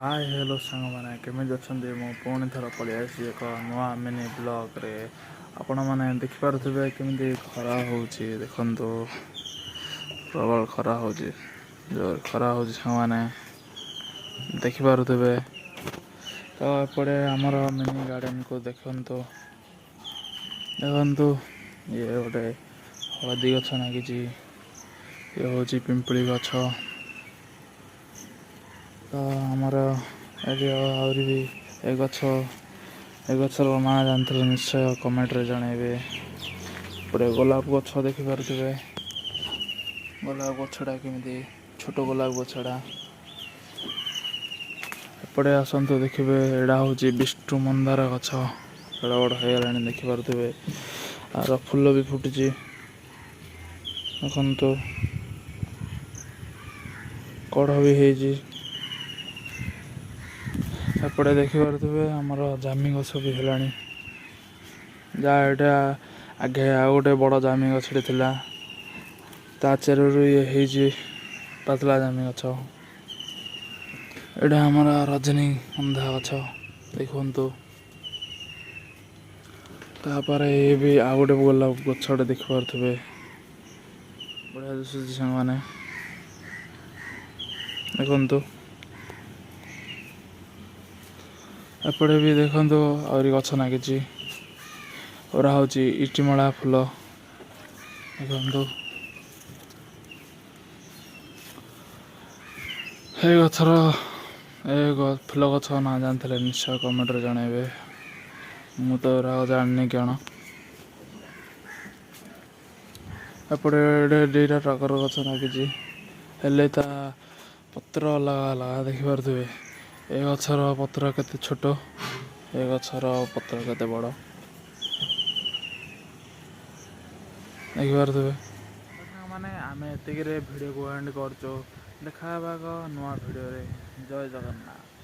ହାଏ hello ସାଙ୍ଗମାନେ, କେମିତି ଅଛନ୍ତି? ମୁଁ ପୁଣି ଥର ପଳେଇ ଆସିଛି ଏକ ନୂଆ ମିନି ବ୍ଲଗ୍ରେ। ଆପଣମାନେ ଦେଖିପାରୁଥିବେ କେମିତି ଖରା ହେଉଛି। ଦେଖନ୍ତୁ, ପ୍ରବଳ ଖରା ହେଉଛି, ଜୋର ଖରା ହେଉଛି ସାଙ୍ଗମାନେ, ଦେଖିପାରୁଥିବେ। ତ ଏପଟେ ଆମର ମିନି ଗାର୍ଡ଼େନକୁ ଦେଖନ୍ତୁ। ଦେଖନ୍ତୁ, ଇଏ ଗୋଟେ ହଳଦୀ ଗଛ ଲାଗିଛି, ଇଏ ହେଉଛି ପିମ୍ପୁଡ଼ି ଗଛ। ତ ଆମର ଏଠି ଆହୁରି ବି ଏ ଗଛ, ଏ ଗଛର ନାଁ ଜାଣିଥିଲେ ନିଶ୍ଚୟ କମେଣ୍ଟରେ ଜଣାଇବେ। ଏପଟେ ଗୋଲାପ ଗଛ ଦେଖିପାରୁଥିବେ, ଗୋଲାପ ଗଛଟା କେମିତି ଛୋଟ ଗୋଲାପ ଗଛଟା। ଏପଟେ ଆସନ୍ତୁ, ଦେଖିବେ ଏଇଟା ହେଉଛି ବିଷ୍ଣୁ ମନ୍ଦାର ଗଛ, ବଡ଼ ବଡ଼ ହେଇଗଲାଣି, ଦେଖିପାରୁଥିବେ। ଆର ଫୁଲ ବି ଫୁଟିଛି, ଦେଖନ୍ତୁ, କଢ଼ ବି ହେଇଛି। ଏପଟେ ଦେଖିପାରୁଥିବେ ଆମର ଜାମି ଗଛ ବି ହେଲାଣି। ଯାହା ଏଇଟା ଆଗେ ଆଉ ଗୋଟେ ବଡ଼ ଜାମି ଗଛଟେ ଥିଲା, ତା ଚେରରୁ ଇଏ ହେଇଛି ପାତଲା ଜାମି ଗଛ। ଏଇଟା ଆମର ରଜନୀଗନ୍ଧା ଗଛ, ଦେଖନ୍ତୁ। ତାପରେ ଇଏ ବି ଆଉ ଗୋଟେ ଗୋଲାପ ଗଛଟେ ଦେଖିପାରୁଥିବେ, ବଢ଼ିଆ ଦିଶୁଛି ସାଙ୍ଗମାନେ, ଦେଖନ୍ତୁ। ଏପଟେ ବି ଦେଖନ୍ତୁ ଆହୁରି ଗଛ ଲାଗିଛି। ଓରା ହେଉଛି ଇଟିମଳା ଫୁଲ, ଦେଖନ୍ତୁ। ଏ ଗଛର, ଏ ଫୁଲ ଗଛ ନାଁ ଜାଣିଥିଲେ ନିଶ୍ଚୟ କମେଣ୍ଟରେ ଜଣାଇବେ। ମୁଁ ତ ଏଗୁଡ଼ାକ ଜାଣିନି କ'ଣ। ଏପଟେ ଦୁଇଟା ଟଗର ଗଛ ଲାଗିଛି, ହେଲେ ତା ପତ୍ର ଅଲଗା ଅଲଗା, ଦେଖିପାରୁଥିବେ। ଏ ଗଛର ପତ୍ର କେତେ ଛୋଟ, ଏ ଗଛର ପତ୍ର କେତେ ବଡ଼, ଦେଖିପାରୁଥିବେ ସାଙ୍ଗମାନେ। ଆମେ ଏତିକିରେ ଭିଡ଼ିଓକୁ ଏଣ୍ଡ କରୁଛୁ। ଦେଖା ହେବା ଏକ ନୂଆ ଭିଡ଼ିଓରେ। ଜୟ ଜଗନ୍ନାଥ।